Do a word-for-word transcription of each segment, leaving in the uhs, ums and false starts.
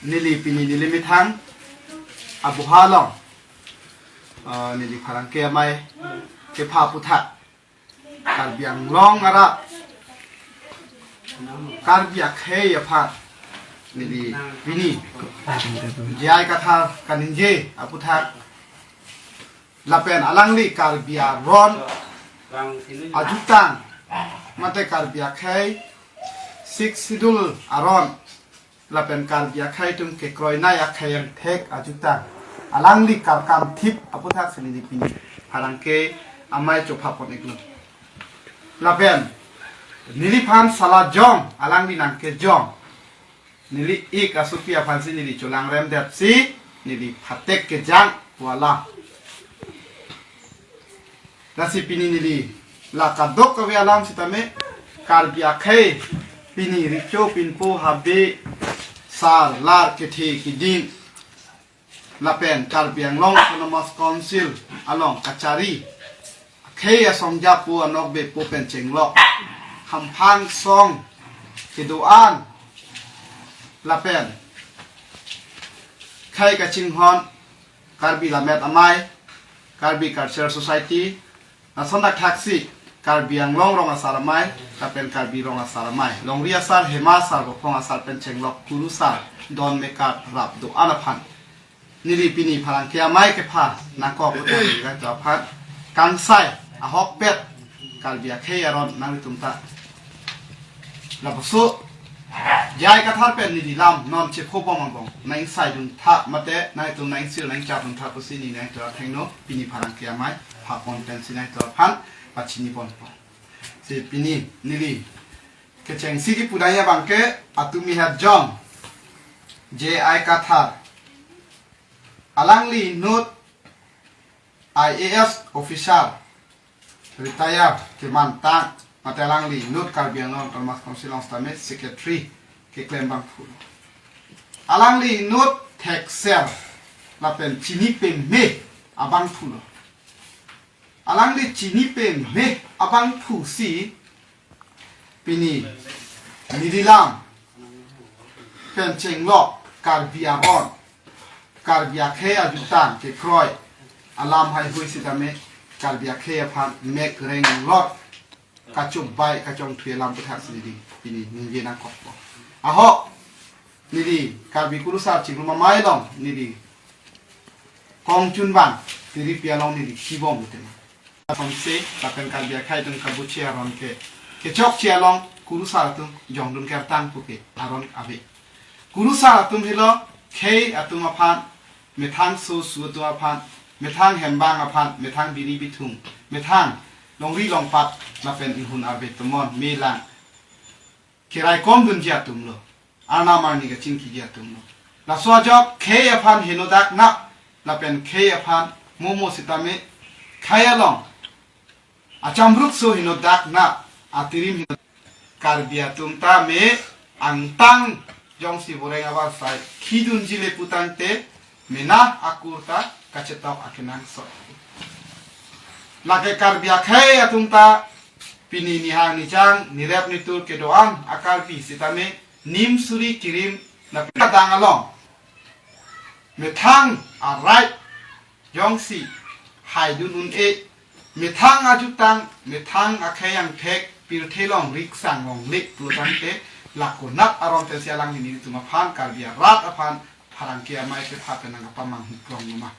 Neli pini neli methang abuha along, ah, neli pherangke amei kepha aputhak Karbi Anglong arat Karbi akhei aphan neli pini J I Kathar kaningje aputhak lapen alangli Karbi aron ajutang mate Karbi akhei Sixth Schedule aron lapen Karbi akhei atum kekroinei akhei angthek ajutang alangli karkam thip aputhak si neli pini pherangke amei chopha pon-iklo. Lapen neliphan sala jong alangli nangkejong neli ik asopi aphansi neli cholangrem detsi neli phatek kejang wala. Lasi pini neli la kadokave alam sitame Karbi akhei pini recho pinpo habe sar lar kethe kiding lapen Karbi Anglong Autonomous Council along kachari akhei asong japo anokbepo pen chenglok hamphang song kedo-an lapen khei kachinghon Karbi Lammet Amei, Karbi Cultural Society, lason thakthaksi Karbi Anglong Rong Asar Amei lapen Karbi Rong Asar Amei, longri asar, hema asar, bophong asar pen chenglok kurusar don mekar rap do-an aphan neli pini pherangke amei kepha nangkok utai nangto aphan kangsai ahokpet Karbi akhei aron nanglitum ta lapuso J I Kathar pen neli lam non chepho bom angbong nangsaidun tha mate nangtum nangsil nangchardun tha pusi neli nangto athengno pini pherangke amei pha pon pensi nangto aphan pachini ponpo. Si pini neli kechengsi kipudai abangke atumi hat jong J I Kathar alangli inut I A S officer retire kemantang mate alangli inut Karbi Anglong Autonomous Council along sitame secretary keklem abangphu. Alangli inut thekser lapen chini peme abangphulo. Alangli chini peme abangphusi pini neli lam pen chenglok Karbi aron Karbi akhei ajutang kekroi alam haihui sitame Karbi akhei aphan mek reng lot kachobei kachongthui alam aputhak si neli pini ningje nangkokpo. Ahok neli Karbi kurusar chingrum amei along neli kongchunbang tiripi along neli kibom utena. Asonsi lapen Karbi akhei atum kabuche aron ke kechokche along kurusar atum jongdun kertang puke aron ave. Kurusar atum helo khei atum aphan, methang sosu atum aphan, methang hembang aphan, methang biri bithung, methang longri longpat lapen inghun arve tomon melang keraikom dunji atumlo, arnam arni kachingkiji atumlo. Laso ajok khei aphan henodak na lapen khei aphan momo sitame khei along achamrukso henodak na atirim heno Karbi atum tame angtang jongsi boreng avarsai khidunji le putangte mena akur ta kachetok akenangsot. Lake Karbi akhei atum ta pini nihang nichang nirep nitur kedo-an a-Karbi sitame nim suri kirim na kadang along methang arai jongsi haidun un-e, methang ajutang, methang akhei angthek pirthe long riksang long lik pulotangte lakonat aron tensi alangli nelitum aphan Karbi arat aphan pherangke amei kepha pen nangkapamanghu klong numa.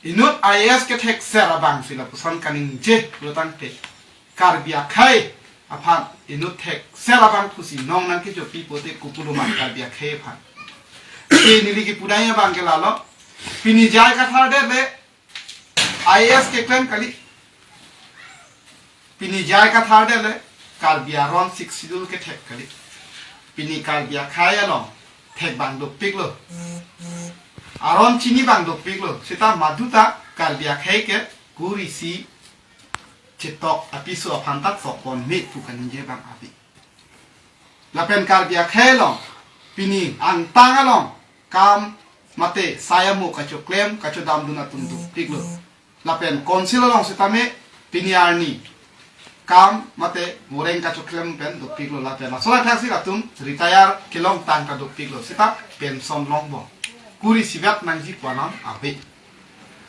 Inut I A S kethekser abangsi lapuson kaningje pulotangte Karbi akhei aphan inut thekser abangphusi nong nangkejopi pote kopuloma Karbi akhei aphan. Si neli kipudai abang ke lalo. Pini J I Kathar det le I A S keklem kali. Pini J I Kathar det le Karbi aron Sixth Schedule kethek kali. Pini Karbi akhei along thek abang dopiklo. Aron chini abang dopiklo. Seta maduta Karbi akhei ke kurisi chetok apiso aphan ta tokpon me pu kaningje abang ave. Lapen Karbi akhei along pini angtang along kam mate sai amo kachoklem kachodamdun atum dopiklo. Lapen council along sitame pini arni kam mate moreng kachoklem pen dopiklo lapen laso lathak si latum retire kelongtang ta dopiklo seta pension longbom. Kuri sivat nangji pu alam ave.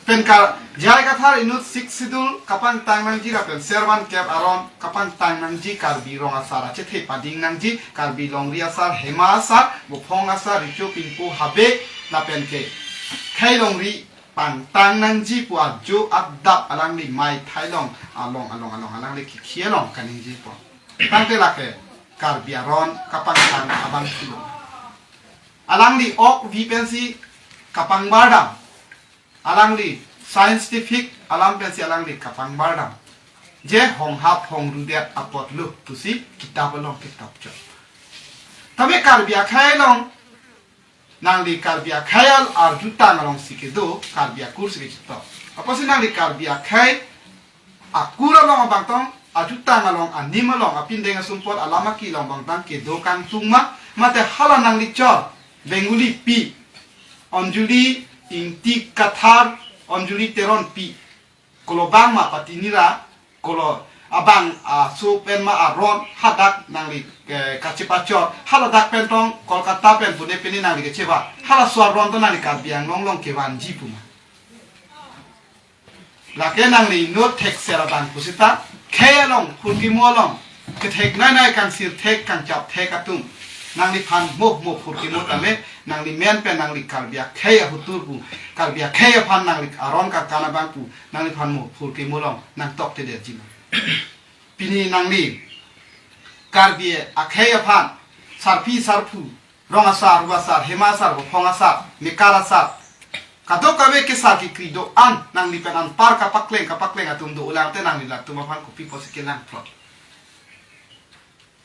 Pen ka J I Kathar inut Sixth Schedule kapangtang nangji lapen servan kep aron kapangtang nangji, Karbi Rong Asar achethe pading nangji, Karbi Longri Asar, Hema Asar, Bophong Asar, Richo Pingpo Habe lapen ke Khei Longri pangtang nangji pu ajo adap alangli mai thailong along along along alangli khikhi along kaningjepo. Tangte lake Karbi aron kapangtang abang thulo. Alangli ok vi pensi kapangbardam. Alangli scientific alam pensi alangli kapangbardam. Je honghap hongrudet apotlo pusi kitap along kitap chot. Tame Karbi akhei along, nangli Karbi akhei al arjutang alongsi kedo, Karbi akur si kechitop. Apotsi nangli Karbi akhei akur along abang tong, arjutang along, anim along, apindeng asumpot, alam aki along abang tang kedo kangtung ma, mate hala nangli chor, Bengali pi, Anjali Ingti Kathar, Anjali Teron pi, kolobang ma pati nira, kolo abang aso pen ma aron hadak nangli, eh, kachepachor, haladak pen tong Kolkata pen pune pini nangli kecheba, halaso aron to nangli Karbi Anglong along kevanji pu ma. Lake nangli inut thekser abang pusita, khei along, phurkimo along, kethek nainai kangsir thek kangchap thek atum, nangliphan mo mo phurkimo tame, nangli men pen nangli Karbi akhei ahutur pu, Karbi akhei aphan nangli aron kakan abang pu, nangliphan mo phurkimo along nangtoktedet ji ma. Pini nangli Karbi akhei aphan, sarpi sarpo, Rong Asar, Ru Asar, Hema Asar, Bophong Asar, Mekar Asar, kadokave kesar kekri do-an, nangli pen anpar kapakleng kapakleng atum do-olang te nangli latum aphan kopi pusi kelang plot.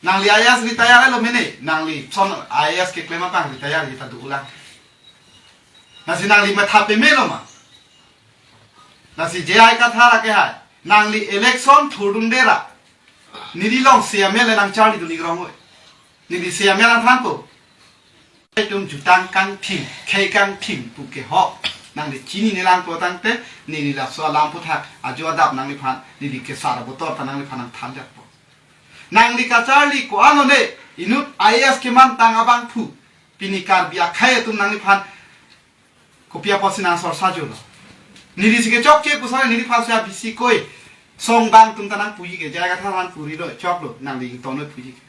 Nangli I A S retire lo mene, nangli son I A S keklem abang retire ji ta do-olang. Lasi nangli matha pemelo ma. Lasi J I Kathar akehai, nangli election thurdunde ra, neli along C M L nangcharlidun ik rong oi. Neli C M L nangthanpo. Itum jutang kangthim, khei kangthim pu kehok nangli chinine lang pu tangte, neli laso alam aphuthak ajo adap nangliphan, neli kesar abotor ta nangliphan nangthanjakpo. Nangli kacharli ko-an lo ne, inut I A S kemantang abangphu, pini Karbi akhei atum nangliphan kopi apotsi nang sorsa jolo. Neli si kechokche pu sale neliphan si abisi koi. Song bang atum ta nangpuji ke, J I Kathar aphan puri lo, choklo, nangli ington noi puji ke.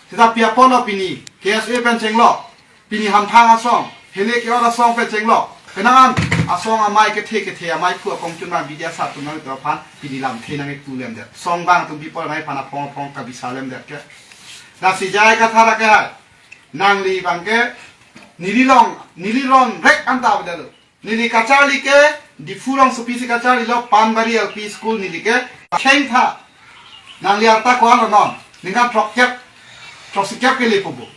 Seta pi apotlo pini, K S A pen chenglok, pini hamphang asong, hele ke-ot asong pen chenglok. Penang an, asong amei kethe kethe amei phu akongchun bang Bidya Sar atum nangli aphan, pini lamthe nangkeklemdet. Song bang atum pi apot nangliphan aphong aphong kabisa lemdet ke. Lasi J I Kathar akehai, nangli abang ke, neli along, neli rongrek anta avedetlo. Neli kacharli ke, Diphu rongsopi si kacharlilo, Panbari L P School neli ke, khengtha. Nangli arta ko-an lo non, ningkan throkkep, throksikep kelepo bo.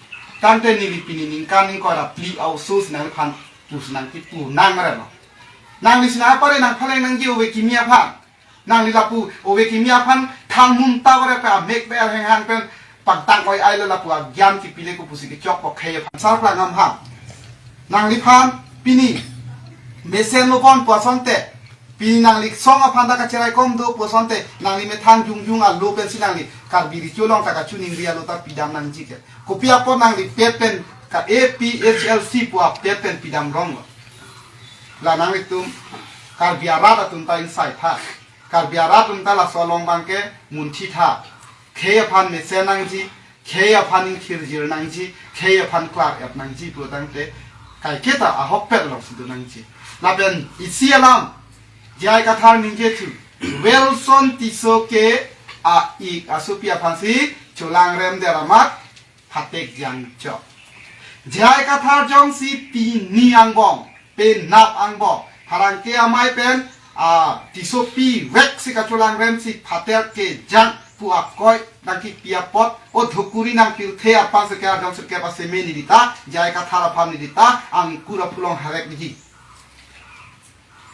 Tangte neli pini ningkan ingkoi ra phli a-oso si nangliphan, pusi nangkipu nang mare lo. Nangli si nangpare nangphaleng nangji ove kimi aphan. Nangli lapu ove kimi aphan thanghum ta ore pe amek pe arhenghang pen pangtang oi ai lo lapu agyan kipile ko pusi kechokpo khei aphan sarplang amham. Nangliphan pini mesen lo bon pu asonte, pini nangli song aphan ta kacherai kom do pu asonte, nangli methang jongjong alo pensi nangli Karbi Recho along ta kachiningri alo ta pidam nangji ke. Kopi apot nangli pet pen ka A P H L C pu apet pen pidam rong lo. La nanglitum Karbi arat atum ta insaitha. Karbi arat atum ta laso along abang ke munthitha. Khei aphan mesen nangji, khei aphan ingthirjir nangji, khei aphan klar-et nangji pu tangte kaiketa ahokpet alongsi do nangji. Lapen isi alam, J I Kathar ningje thu, Welson Tisso ke a-ik asopi aphansi cholangremdet amat phatek jangchok. J I Kathar jongsi pini angbong, penap angbong, pherangke amei pen, a, Tissopi vek si kacholangrem si phatek kejang pu akoi nangkipi apot, o dhukuri nangpirthe aphan seke arjong seke paseme neli ta, J I Kathar aphan neli ta, angkur aphu along harek niji.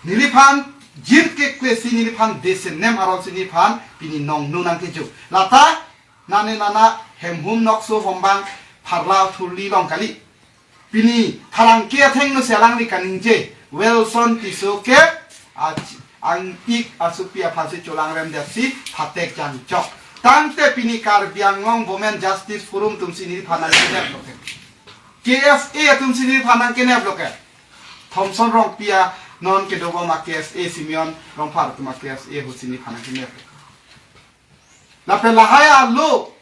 Neliphan, jir keklesi neliphan, desen nem aronsi neliphan, pini nongno nangkejo. Lata, nane nana hemhum nokso hombang pharla thurli long kali. Pini pherangke athengno si alangli kaningje, Welson Tisso ke a-, a-ik asopi aphansi cholangremdetsi phatek jangchok. Tangte pini Karbi Anglong Women Justice Forum atumsi neliphan nangkenep loke. K S A atumsi neliphan nangkenep loke. Thomson Rongpi a non kedobom a K S A, Simeon Rongphar atum a K S A ahutsi neliphan nangkenep loke. Lapen lahai alo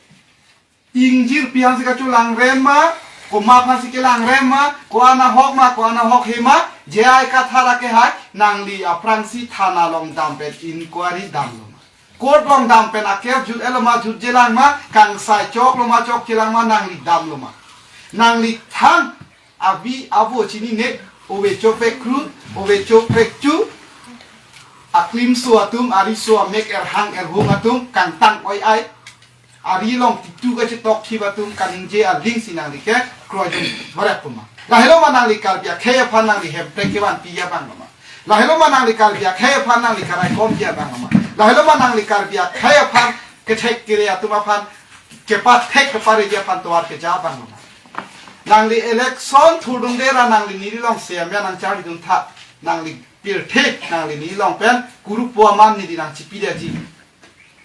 ingjir pi aphansi kacholangrem ma, komat aphansi kelangrem ma, ko-an ahok ma, ko-an ahok he ma, J I Kathar akehai, nangli aphrangsi thana along dampen inquiry damlo ma, court along dampen akes jut-et lo ma, jutjelang ma, kangsai choklo ma, chokchelang ma, nangli damlo ma. Nangli thang avi avo chinine, ove chopek kru, ove chopek chu, aklimso atum, ariso amek erhang erhung atum, kangtang oi-ai, ari along titu kachetok thip atum kaningje alingsi nangli ke kroidun barat puma. Lahelo ma nangli Karbi akhei aphan nangli hemprek kevanpi abang lo ma. Lahelo ma nangli Karbi akhei aphan nangli karaikompi abang lo ma. Lahelo ma nangli Karbi akhei aphan kethek kere atum aphan kepathek kepareji aphan tovar keja abang lo ma. Nangli election thurdunde ra nangli neli along semian nangcharlidun tha, nangli pirthik nangli neli along pen kurupo aman neli nangchipidetji.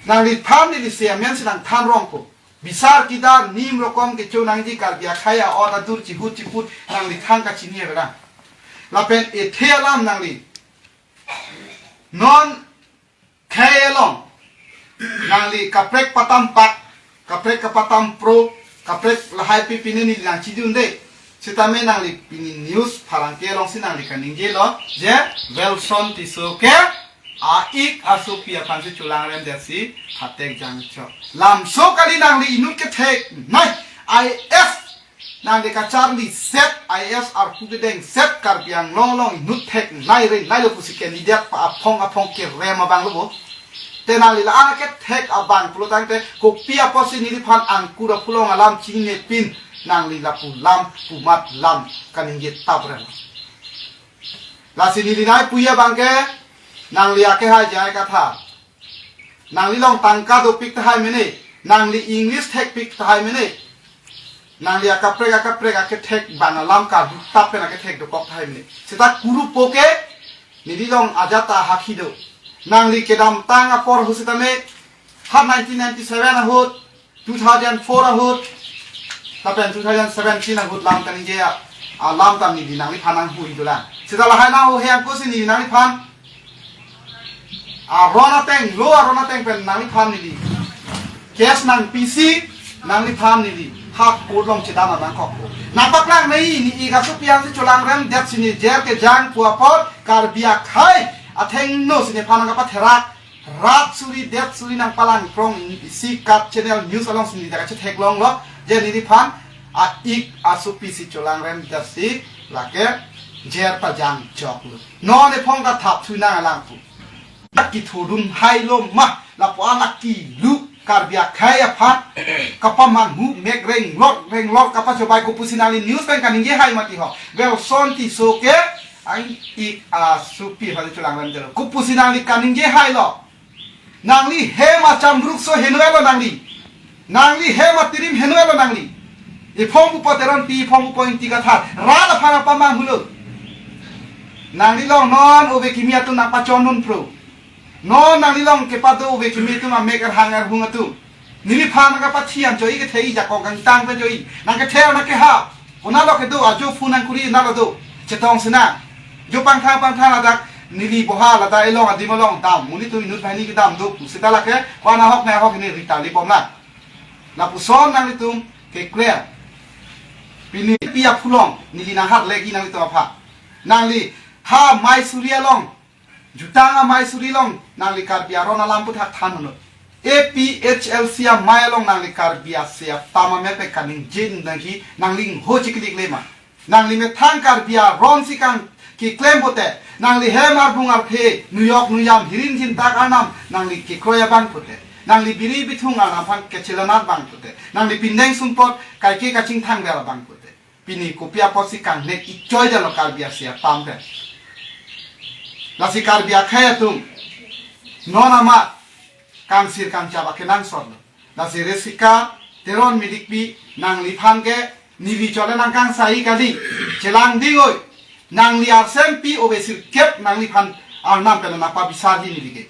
Nangliphan neli semiansi nangthan rongpo. Bisar kidar nim rokom kecho nangji Karbi akhei a-ot adur chihut chiput nangli thang kachini avelang. Lapen ethe alam nangli non khei along nangli kaprek patam pak, kaprek kapatam pro, kaprek lahai pi pine neli nangchidunde. Sitame nangli pini news pharangke alongsi nangli kaningjelo je Welson Tisso ke a-ik asopi aphansi cholangremdetsi phatek jangchok. Lamso kali, nangli inut kethek nai, I S nangli kacharli set, I S arpu kedeng set Karbi Anglong along inut thek nai re nailo pusi candidate pa aphong aphong kerem abang lo bo. Te nangli la-an akethek abang pulo tangte kopi apotsi neliphan angkur apulong alam chinine pin nangli lapu lam pumat lam kaningje tap rem. Lasi neli nai puya abangke nangli akehai J I Kathar. Nangli along tangka dopik tahai mene, nangli English thekpik tahai mene. Nangli akaprek akaprek akethek bang alam karbu tap pen akethek dokok tahai mene. Seta kurupo ke neli along ajat ta hakhi do. Nangli kedamtang apor ahut sitame ha nineteen ninety-seven ahut, two thousand four ahut, lapen two thousand seventeen ahut lam kaningje a, alam ta neli nangliphan nanghui dolang. Seta lahai nanghuhe angkosi neli nangliphan aron ateng, lo aron ateng pen nangliphan neli case nangpisi, nangliphan neli ha court along chedam nangkokpo. Nangpaklang nai, ne-ik asopi aphansi cholangremdetsi ne jail kejang pu apot Karbi akhei athengno si nephan nangkapatherak, rat suri det suri nangpalang prong isi kat channel news alongsi neli ta kachetheklonglo je neliphan a-ik asopisi cholangremdetsi lake jail pajangchoklo. Non ephong kathap thu nang alang pu. Kithurdun hailo ma, lapu-an akilu Karbi akhei aphan kapamanghu mek renglor renglor kapachobai kopusi nangli news pen kaningje hai mati ho. Welson Tisso ke a-ik asopi aphansi cholangremdetlo. Kopusi nangli kaningje hailo. Nangli hem achambrukso heno-etlo nangli. Nangli hem atirim heno-etlo nangli. Ephong pupo Teronpi, ephong pupo Ingti Kathar. Rat aphan apamanghulo. Nangli along non ove kimi atum nangpachondun pro. Non nangli along kepado ove kimi atum amek erhang erhung atum. Neliphan nangkapathi an choi kethe-i jakong kangtang pen choi. Nangkethe nangkeha. Konatlo kedo ajo phone nangkuri nalo do. Chetong sena. Jo pangthang pangthang ladak neli boha ladak elong adim along dam. Monit atum inut banghini kedam do. Seta lake ko-an ahok ne ahok ne rita libom na. Lapuson nanglitum keklem. Pini pi aphulong neli nangharlegi nanglitum aphan. Nangli ha Maisuri along, jutang a-Maisuri along nangli Karbi aron alam aphuthak than hunut. A P H L C amei along nangli Karbi ase atam amek pen kaningje nangji, nangli ingho chiklik le ma. Nangli methang Karbi aronsi kang keklem pote, nangli hem arbung arphe, nuyok nuyam hirin jintak arnam nangli kekroi abang pote, nangli biri bithung arnam aphan kachelanat abang pote, nangli pindeng sumpot kaike kachingthang ber abang pote. Pini kopi apotsi kangnek ichoi jalo Karbi ase atam pen. Lasi Karbi akhei atum, non amat kangsir kangchap akenangsotlo. Lasi Resika Teron Midikpi, nangliphan ke neli chole nangkangsai kali. Chelang dingoi. Nangli arsempi ove sirkep nangliphan arnam pen nangpabisarji neli ke.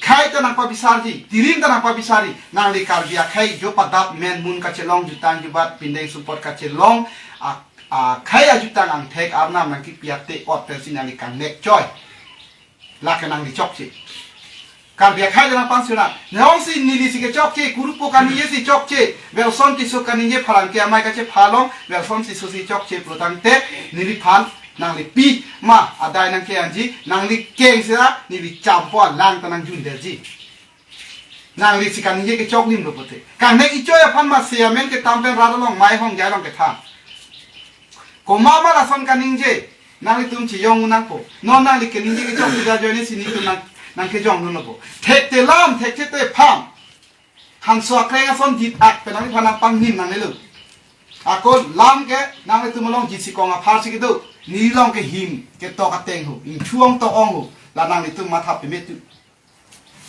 Khei ta nangpabisarji, tirim ta nangpabisarji, nangli Karbi akhei jo padap men mun kachelong, jutang jubat pindeng sumpot kachelong, a, akhei ajutang angthek arnam nangkipi ate ot pensi nangli kangnek choi. Lake nangli chokche. Karbi akhei le nangpangsiuna. Nangsi neli si kechokche, kurupo kaningje si chokche. Welson Tisso kaningje phalang ke amei kachephalong, Welson Tisso si chokche pulotangte, neliphan nangli pima adai nangke-enji, nangli keng sira, neli champo alang ta nangjunderji. Nangli si kaningje kechok nimlo pote. Kangnek ichoi aphan ma siamen ketam pen rat along mai hong jai along kethan. Komat ma lason kaningje, nanglitum chiyong nangpo. Non nangli kaningje kechok tidak joine si netum nang, nangkejong nunpo. Thekte lam, thekte te pham. Hanso akreng ason dit ak pen nangliphan nangpangnim nangnelo. Ako lam ke nanglitum along jisi kong aphar si kedo. Nelilong ke him ketok ateng ho, ingchuong tok ong ho. La nanglitum matha pemetu.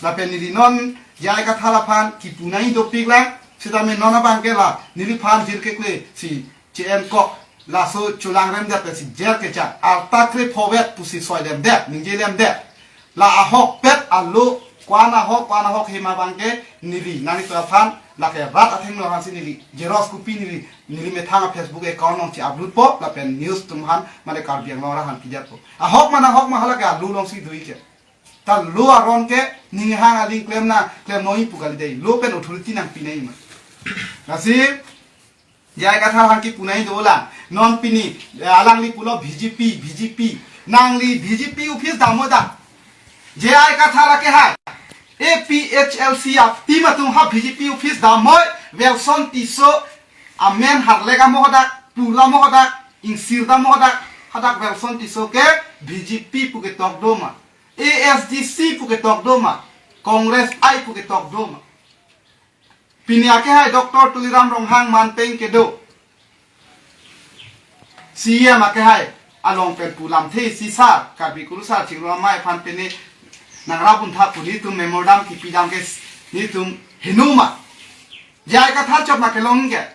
Lapen neli non J I Kathar aphan kipu nangji dopik lang, sitame non abang ke la neliphan jirkekle si che-en kok, laso cholang remdet pen si jer kejak, arta krepho vet pusi soi lemdet, ningje lemdet. La ahokpet alo, ko-an ahok, ko-an ahok hem abang ke neli, nanglitum aphan, lake rat athengno aphan si neli, xerox copy neli, neli methang a-Facebook account along si upload po, lapen news atum aphan, mane Karbi Anglong arat aphan pidetpo. Ahok ma nahok ma hala ke alo along si do-ik ke. Ta lo aron ke ning hang aling klem na klem noi pu kali dei. Lo pen authority nangpi nangji ma. Lasi J I Kathar aphan kipu nangji dolang. Non pini, eh, alangli pulo B J P, B J P. Nangli B J P office damnoi dak. J I Kathar akehai, A P H L C a-team atum ha B J P office damnoi, Welson Tisso amen harlek amo hadak, pula mo hadak, ingsir dam mo hadak, hadak Welson Tisso ke B J P pu ketok do ma. A S D C pu ketok do ma, Congress I pu ketok do ma. Pini akehai Doctor Tuliram Ronghang manpeng kedo C E M akehai along pen pu lamthe isi sar, Karbi kurusar chingrum amei aphan pini nangrap untha pu netum memorandum kipi dam ke netum heno ma. J I Kathar chot ma kelong ke.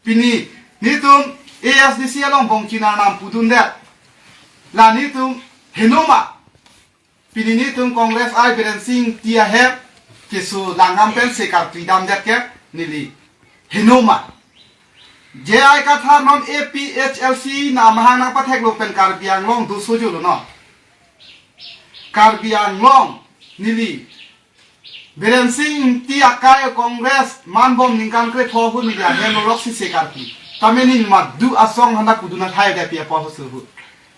Pini netum A S D C along Bongching Arnam pudundet. La netum heno ma. Pini netum Congress I Biren Singh Engti ahem keso langam pen se karpi damdet ke neli heno ma. J I Kathar non A P H L C na mahang nangpatheklo pen Karbi Anglong do sojolo no. Karbi Anglong neli Biren Singh Engti akai Congress manbom ningkan krepho ahut neli ahem lorok si se karpi. Tame neli madu asong hana kudu na thai dapi apo husu hu.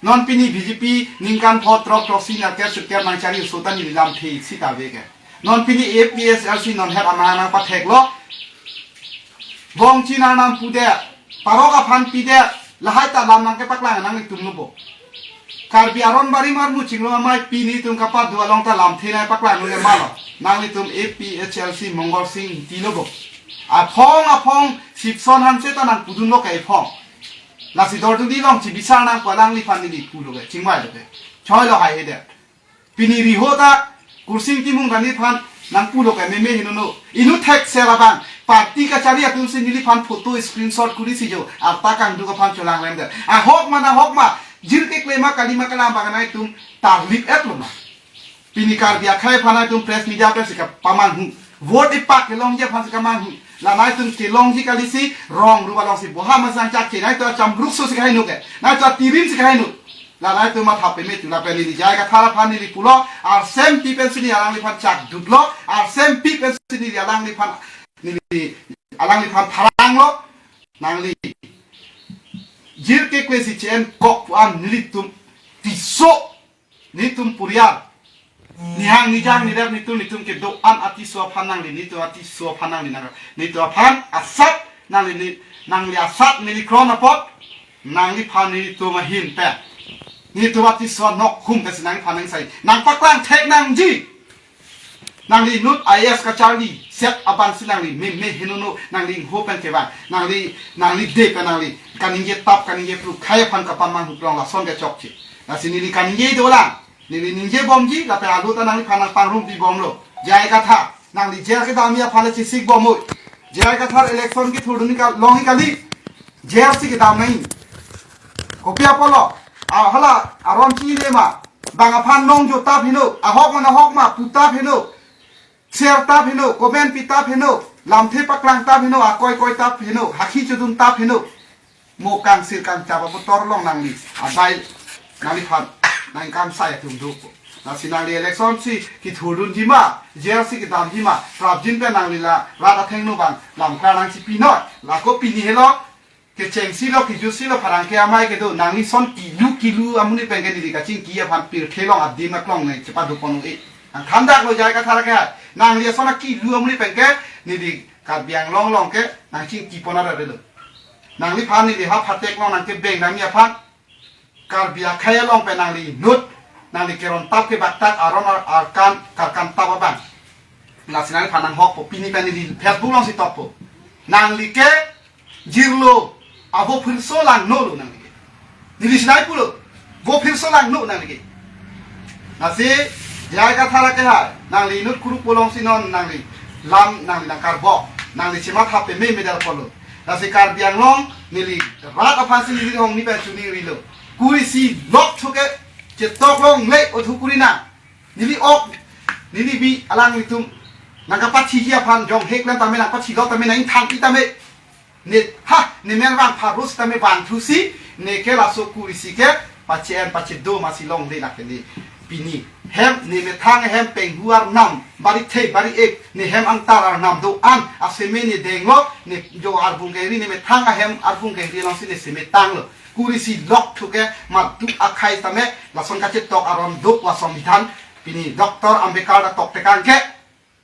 Non pini B J P ningkan pho throk throksi na ker sirker nangchari so ta neli lamthe isi ta ave ke. Non pini A P H L C non het amahang nangpatheklo. Bongching Arnam pudet, parok aphan pidet, lahai ta lam nangkepaklang nanglitum lo bo. Karbi aron barim armu chingrum amei pini netum kapado along ta lamthe nangpaklang nangke malo. Nanglitum A P H L C Mongol Singh Engti lo bo. Aphong aphong Sipson Hanse ta nangpudunlo ke aphong. Lasi dorduli along chibisar nangpo, alangliphan neli pulo ke, chingvailo ke. Choilo haihedet. Pini riho ta Kursing Timung ta neliphan nangpulo ke meme henono. Inut thekser abang party kachari atum si neliphan photo screenshot kuri si jo arta kangduk aphan cholang lemdet. Ahok ma nahok ma, jirkekle ma kali ma kalang abang nangtum tarlip-etlo ma. Pini Karbi akhei aphan nangtum press media pen si kapamanghu. Vote ipak kelongji aphan si kamanghu. La nangtum kelongji kali si rong rup along si boha masang chak che. Nangtum achamrukso si kaheno ke. Nangtum atirim si kaheno. La nangtum matha pemetu, lapen neli J I Kathar aphan neli pulo, arsempi pensi neli alangliphan chakduklo, arsempi pensi neli alangliphan, neli alangliphan pharanglo, nangli jirkekle si che-en kok pu-an nelitum Tisso, netum puriar. Nihang nijang nirep netum netum kedo-an a-Tisso aphan nangli, netum a-Tisso aphan nangli nang, netum aphan asat nangli ni, nangli asat neli kron apot, nangliphan netum ahin pen, netum a-Tisso anok hum pensi nangliphan nangsai nangpaklang thek nangji. Nangli inut I A S kacharli set abang si nangli meme henono, nangli ingho pen kevang, nangli, nangli de pen nangli kaningje tap kaningje pru khei aphan kapamanghu plong lason kechokche. Lasi neli kaningje dolang. Neli ningje bomji, lapen alo ta nangliphan nangpangrumpi bomlo. J I Kathar, nangli jail kedamji aphan le chesik bomnoi. J I Kathar election kethurdun ka longji kali. Jail si kedam nangji. Kopi apotlo? A, hala aron chinine ma. Bang aphan nongjo tap heno, ahok ma ahok ma pu tap heno, share tap heno, comment pi tap heno, lamthe paklang tap heno, akoi koi tap heno, hakhi chodun tap heno. Mo kangsir kangchap aputhot along nangli adai nangliphan nangkam sai atum do. Lasi nangli election si kithurdunji ma, jail si kedamji ma, prapjin pen nangli la rat athengno bang lamklar nangchipinoi. Lako pini helo, kechengsi lo, kejutsi lo, pherangke amei kedo, nangli son kilu kilu amonit pen ke neli kachingki aphan pirthe along adim aklong ne chepadopon e. Nangthandak lo J I Kathar ke, nangli son kilu amonit pen ke neli Karbi Anglong along ke nangchingki pon arare lo. Nangliphan neli ha phatek along nangkebeng nangji aphan, Karbi akhei along pen nangli inut, nangli keron tap kebak tap, aron ar-, arkan karkan tap abang. Lasi nangliphan nanghokpo, pini pen neli Facebook alongsi tokpo. Nangli ke jirlo, abo phirso langno lo nangli ke. Neli sinai pulo, bo phirso langno nangli ke. Lasi J I Kathar ke hai, nangli inut kuruk polong si non nangli lam nangli nangkarbok, nangli chematha peme medal polo. Lasi Karbi Anglong neli rat aphan si neli hong ni pen chuning rilo. Kuri si lok thuke chetok longle othu kuri na. Neli ok, neli bi alanglitum nangkapathiji aphan jong hek lam tame nangpathilo tame nang thang i tame. Ne ha, ne men vang pharus tame vang thusi, ne ke laso kuri si ke pache-en pachedo masi longle lake ne. Pini hem ne methang hem penghu arnam, bari the bari ek, ne hem angtar arnam do-an, aseme ne denglo, ne jo arbung keri, ne methang ahem arbung keri alongsi ne seme tanglo. Kuri si lok thuke madu akhei tame, lason kachetok aron dok lason dithan, pini Doctor Ambedkar ta toktekang ke,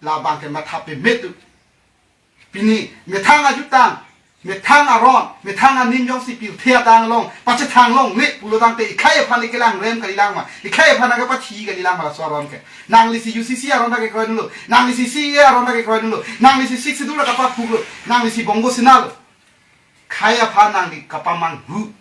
labang ke matha pemetu. Pini methang ajutang, methang aron, methang aning jongsi pirthe adang along pachethang longle pulo tangte ikhei aphan ikelang rem kalilang ma, ikhei aphan nangkapathi kalilang ma laso aron ke. Nangli si U C C aron ta kekroi dunlo, nangli si C A A aron ta kekroi dunlo, nangli si Sixth Schedule ta kapaphuklo, nangli si Bongo Sena lo. Khei aphan nangli kapamanghu.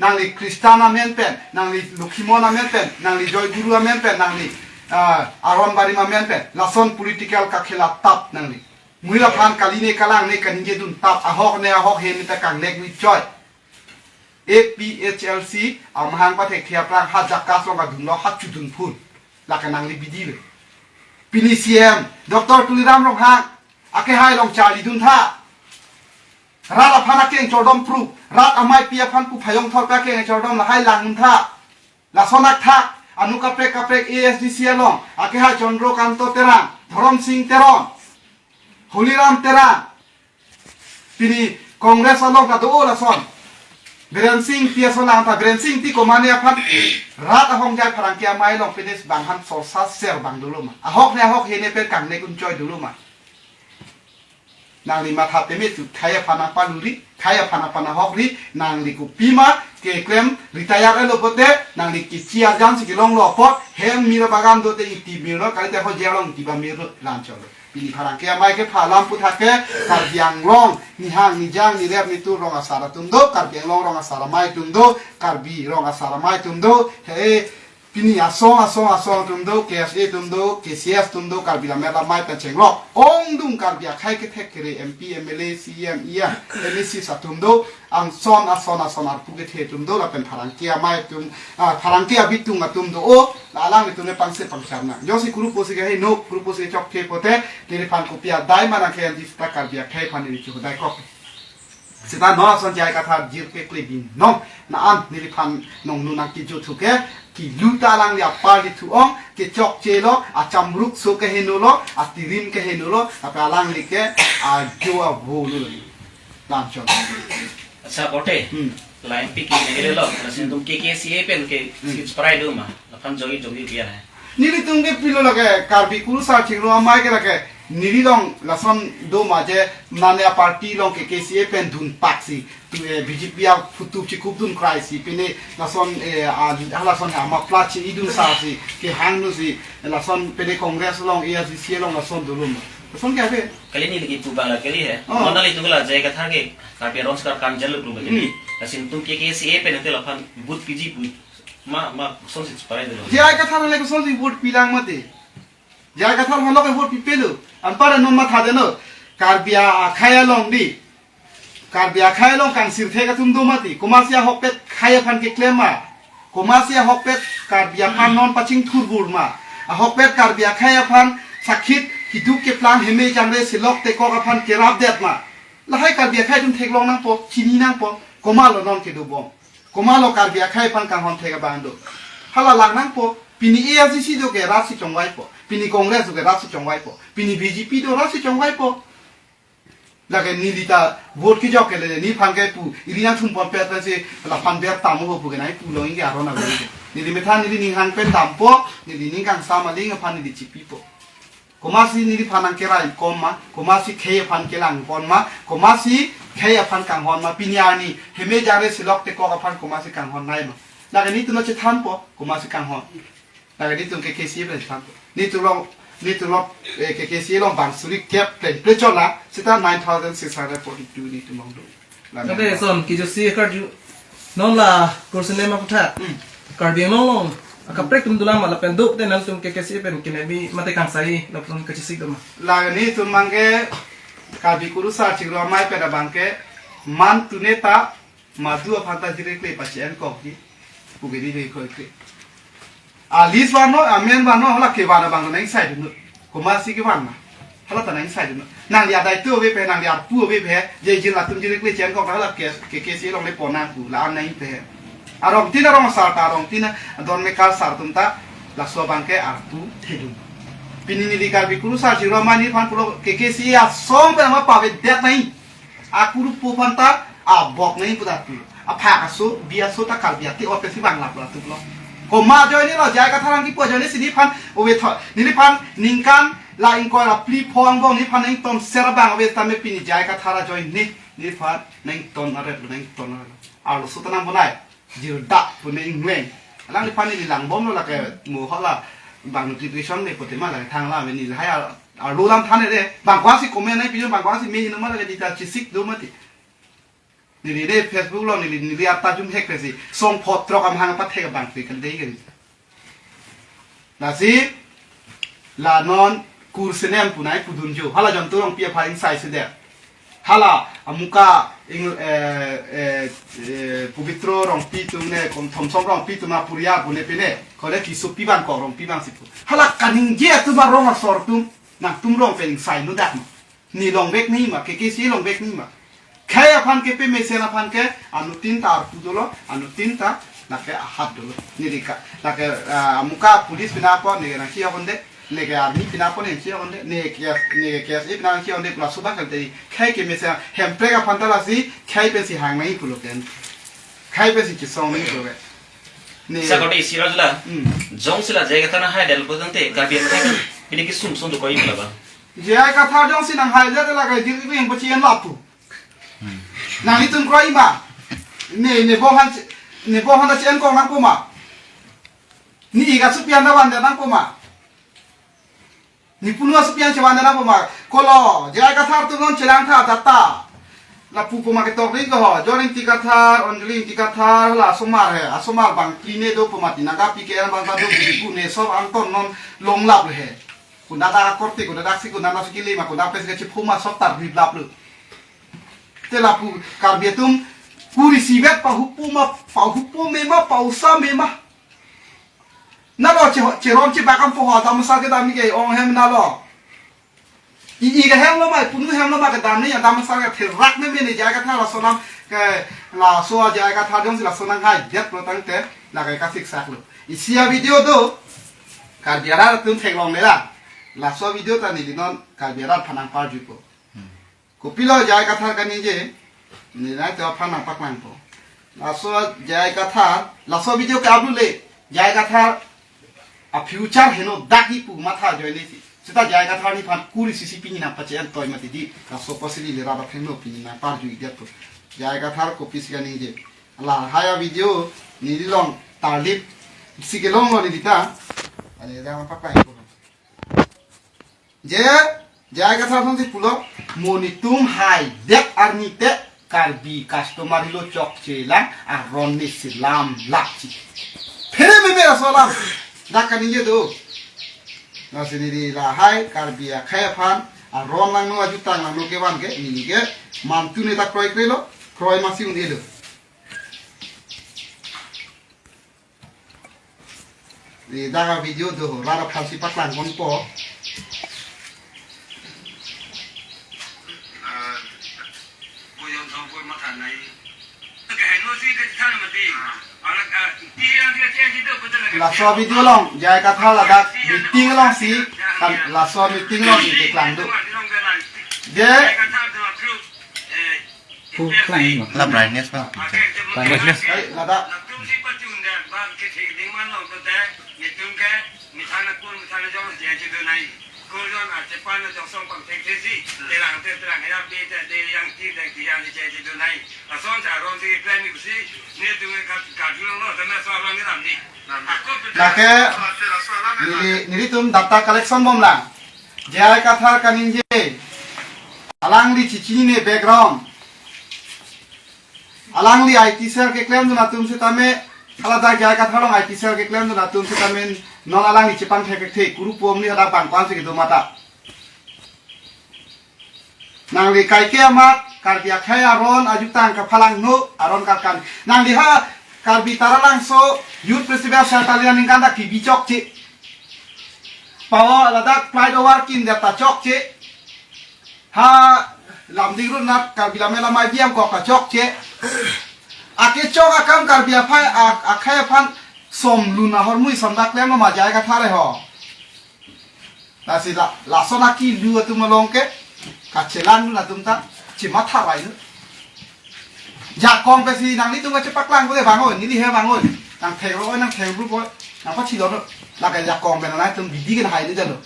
Nangli Christian amen pen, nangli Lokhimon amen pen, nangli Joy Guru amen pen, nangli, ah, Aron Barim amen pen, lason political kakhela tap nangli. Muila phan kali ne kalang ne kaningje dun tap, ahok ne ahok he ne ta kangnek ni choi. A P H L C amahang pathek thia prang ha jakas along adunlo ha chudun phun. Lake nangli bidi le. Pini C M Doctor Tuliram Ronghang akehai along charli dun tha. Rat aphan akeng chordom pru, rat amei pi aphan pu phayong thor akeng chordom lahai lang tha. Lason athak, anu kaprek kaprek A S D C along, akehai Chandra Kanto Terang, Dharam Sing Teron, Holiram Terang, pini Congress along ta do lason. Biren Singh Engti ason lang ta, Biren Singh Engti komane aphan rat ahong jai pherangke amei along pedes bang han sorsa ser bang dolo ma. Ahok ne ahok he ne pen kangnek un choi dolo ma. Nangli matha pemetu, khei aphan nangpaluri, khei aphan nangpanahokri, nangli kopima keklem retire lo pote, nangli kechi arjan si kelonglo apot, hem mira bagan dote iti mirlo, kalite ho jelong tiba mirlo, lam cholo. Pini pherangke amei kepha lam puthak ke, Karbi Anglong, nihang, nijang, nirep, nitur rong asar atum do, Karbi Anglong rong asar amei atum do, Karbi rong asar amei atum do, he, pini asong asong asong atum do, K S A atum do, K C S atum do, Karbi Lammet Lamei pen chenglok ongdung Karbi akhei kethek kere M P, M L A, C E M, E M, M A Cs atum do, angson ason ason arpu kethe atum do, lapen pherangke amei atum, ah, pherangke abitung atum do, o, la alanglitum ne pangse pangcham nang. Jongsi kuru pusi keheno, kuru pusi chokche pote, neliphan kopi adai ma nangke-enji seta Karbi akhei aphan neli chohudai kok. Seta non ason J I Kathar jirkekle binong, na-an neliphan nong nunang kijut thuke, kilu ta alangli apar di thu-ong, kechokche lo, achamruk so keheno lo, atirim keheno lo, tapi alangli ke ajo avo lo. Lam chon. Acha korte. Hmm. La M P ke nagele lo, lasi itum K K C A pen ke Hmm. seat parai do ma, laphan jogi jogi biar hai. Nelitum ke pilo lake, Karbi kurusar chingrum amei ke lake, neli along lason do ma je, mane a party along K K C A pen dunpak si, tu, eh, B J P aphutup chikup dun krai si, pine lason, eh, a, halason ha mapla chi-i dun sa si, kehang nu si, lason pine Congress along, A S D C along lason dolo ma. Lason ke ave? Kali neli kipu bang la kali hai. Oh. Mona nelitum la J I Kathar ke, Karbi arong sekar kan jaluk lu kali. Hmm. Lasi itum K K C A pen te laphan vote piji pu. Ma, ma, kosonsi parai dolo. J I Kathar le kosonsi vote pilang mati. J I Kathar halo ke vote pipelo. Anpar non matha deno. Karbi akhei along di. Karbi akhei along kangsirthe atum do mati. Komatsi ahokpet khei aphan keklem ma. Komatsi ahokpet Karbi aphan non pachingthur bur ma? Ahokpet Karbi akhei aphan sakhi keduk keplang heme jangre selok tekok aphan kerapdet ma? Lahai Karbi akhei atum theklong nangpo, chini nangpo, komatlo non kedobom. Komatlo Karbi akhei aphan kanghon thek abang do. Hala lang nangpo, pini A I C C do ke rat si chongvaipo, pini Congress do ke rat si chongvaipo, pini B J P do rat si chongvaipo. Lake neli ta vote kejok ke le, nephan ke pu, ili nangthumpon pet pensi laphan ber tamo pu ke nai pulong ke aron ave ke. Neli methan neli ning hang pen dampo, neli ning kangsam aling aphan neli chipipo. Komatsi neliphan nangkerai kom ma, komatsi khei aphan kelangpon ma, komatsi khei aphan kanghon ma, pini arni heme jangre selok tekok aphan komatsi kanghon nai ma? Lake netum ta chethanpo, komatsi kanghon. Lake netum K K C A pen chethanpo. Netum along, netum along, eh, K K C A along bang suri kep pleng plechon la, seta nine thousand six hundred forty-two netum along do. La Ante memang. Son, kijutsi karju. Non la kursi lema kutha. Hmm. Karbi Anglong along akaprek atum dolang ma lapen duk te nangtum K K C A pen kenebi mate kangsai lapen kachesik do ma? Lake netum abang ke Karbi Kurusar Chiklo Amei pen abang ke mantu neta madu aphan ta jirikle pachi-en kokji pu ke di de kroikre. A list vano, amen vano, hala kevan abang nang saidunnon. Komatsi kevan ma? Hala ta nang saidunnon. Nangli adai tu ave pe, nangli arpu ave pe, je jin latum jirikle chen kok hala ke, K K C A along le pon nang pu, la-an nang pe. Arongtin arong asar ta, arongtin adon mekar asar atum ta, laso abang ke arpu thedun. Pini neli Karbi Kurusar Chiklo Amei neliphan pulo K K C A asong pen ama pavedet nai. Akuru pu aphan ta abok nai pu ta tu. Aphak aso, bi aso ta Karbi ati ote si bang lap lap tu lo. Komat ajoine lo, J I Kathar nangkipu ajoine si neliphan ove tho, neliphan ningkan la ingkoi la phli pho angbong neliphan nangton ser abang ave tame pini J I Kathar ajoine, neliphan nangton aret lo, nangton aret lo. Arloso ta nang bonai. Jirdak pu ne ingleng. Alangliphan neli langbomlo lake mo hala bang notification le pote ma lake thang la me neli lahai ar, arlo lam thane de. Bang kwasi comment nai pijon bang kwasi me hino ma lake dita chesik do mati. Neli de Facebook along neli neli arta jum hek pesi. Song phot throk amahang pathek bang pe kan de kan. Lasi la non kursi nem pu nai pudun jo. Hala Jontu Rongpi aphan ingsai si de. Hala amuka ing, eh, eh, eh, Pubitro Rongpi atum ne, kom Thomsom Rongpi atum apuriya pu ne pine. Kone kisu pi bang kok Rongpi bang si pu. Hala kaningje atum arong asor atum. Nangtum rong pen ingsai nu dak ma? Ne longvek nai ma, K K C A longvek nai ma? Khei aphan ke pemesen aphan ke, anuttin ta arpu dolo, anuttin ta lake ahat dolo. Neli ka, lake, ah, amuka police pina po, neke nangkehok un-e, neke army pina po nangkehok un-e, neke, neke K S A pina nangkehok un-e, pula subak kan tadi. Khei kemesen, Hemprek aphan ta lasi, khei pensi hang nai pulo ken. Khei pensi chisong nai pulo ken. Ne. Sakoti Siraj la. Hmm. Jongsi la J I Kathar nanghaidet pulo tangte, Karbi akhei, pini kesung sung dokok-i pula ba. J I Kathar jongsi nanghaidet lake, diri ko yang pachien lapu. Nanglitum kroi ma? Ne, ne bohan, ne bohan ta chien kong nangpo ma? Ne ik asopi anta vandet nangpo ma? Ne punu asopi an chevandet nangpo ma? Kolo, J I Kathar atum non chelang tha data. Lapu po ma ketok ring ko ho. John Ingti Kathar, Anjali Ingti Kathar, la asomar he. Asomar bang phli ne do po mati. Naga P K L bang ta do pu ne sob angton non longlap he. Kunda ta korte, kunda ta si, kunda ta si kili ma, kunda pes ke chiphu ma sob tar rip lap lo. Te lapu Karbi atum kuri isivet pahupo ma, pahupo me ma, pausa me ma. Nalo che, cheron chebak an po ho, dam sa kedam ke ong hem nalo. I, i ke hem lo ma, punu hem lo ma kedam ni, dam sa ke therak ne me ne J I Kathar laso alam ke laso J I Kathar jongsi laso nanghaidet pulo tangte, lake kasik sak lo. Isi avideo do, Karbi arat atum theklongle la. Laso avideo ta neli non Karbi arat aphan nangparjupo. Kopilo J I Kathar kaningje, neli nangtum aphan nangpaklangpo. Laso J I Kathar, laso video ke upload le, J I Kathar a future heno dak-i pu matha ajoine si. Seta J I Kathar neliphan kuri isi isi pini nangpachien toi mati di, laso apotsi neli rat apheng lo pini nangparju-i detpo. J I Kathar kopisi kaningje. Lahai avideo neli along tarlip si kelong lo neli ta. Ani dak nangpaklangpo. Je, J I Kathar aphansi pulo, mo netum haidet arni te Karbi customary law chokche lang aron ne selam lakji. Phere meme laso alam. Dak kaningje do. Lasi neli lahai Karbi akhei aphan aron langno ajutang langno kevan ke neli ke mantu neta kroikre lo, kroi masi un-e lo. Di dak a-video do ho, rara phalsi paklang ponpo. Laso a-video along, J I Kathar ladak meeting alongsi, kan laso meeting alongsi keklang do. Je, Pu klang ma? La brightness ma. Brightness. Ai, ladak. Lake neli, nelitum data collection bomlang. J I Kathar kaningje. Alangli chichinine background. Alangli I T cell keklemdun atum setame, hala dak J I Kathar along I T cell keklemdun atum setame, non alangli chepangthek thekthe, kuru pom ni hala bang kwan si kedo mata. Nangli kaike amat, Karbi akhei aron, ajutang kaphalang no, aron karkan. Nangli ha, Karbi Taralangso, Youth Festival Saitali aningkan ta kebi chokche. Pawo ladak flight over kin data chokche. Ha, Lumding Road nat Karbi Lammet Lamai Biam kok ta chokche. Akechok akam Karbi aphai, ak-, akhei aphan som lun ahormu isom dak klem ma J I Kathar ho. Lasi la, lason akilu atum along ke, kachelang atum ta, chematha rai nu. Jakong pensi nanglitum kachepaklang ko de bang oi, neli he bang oi. Nang thek ro oi, nang thek ro oi, nang pachilo no. Lake jakong pen nangtum bidi ke hai ni jalo.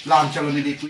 Lam chalo neli pu.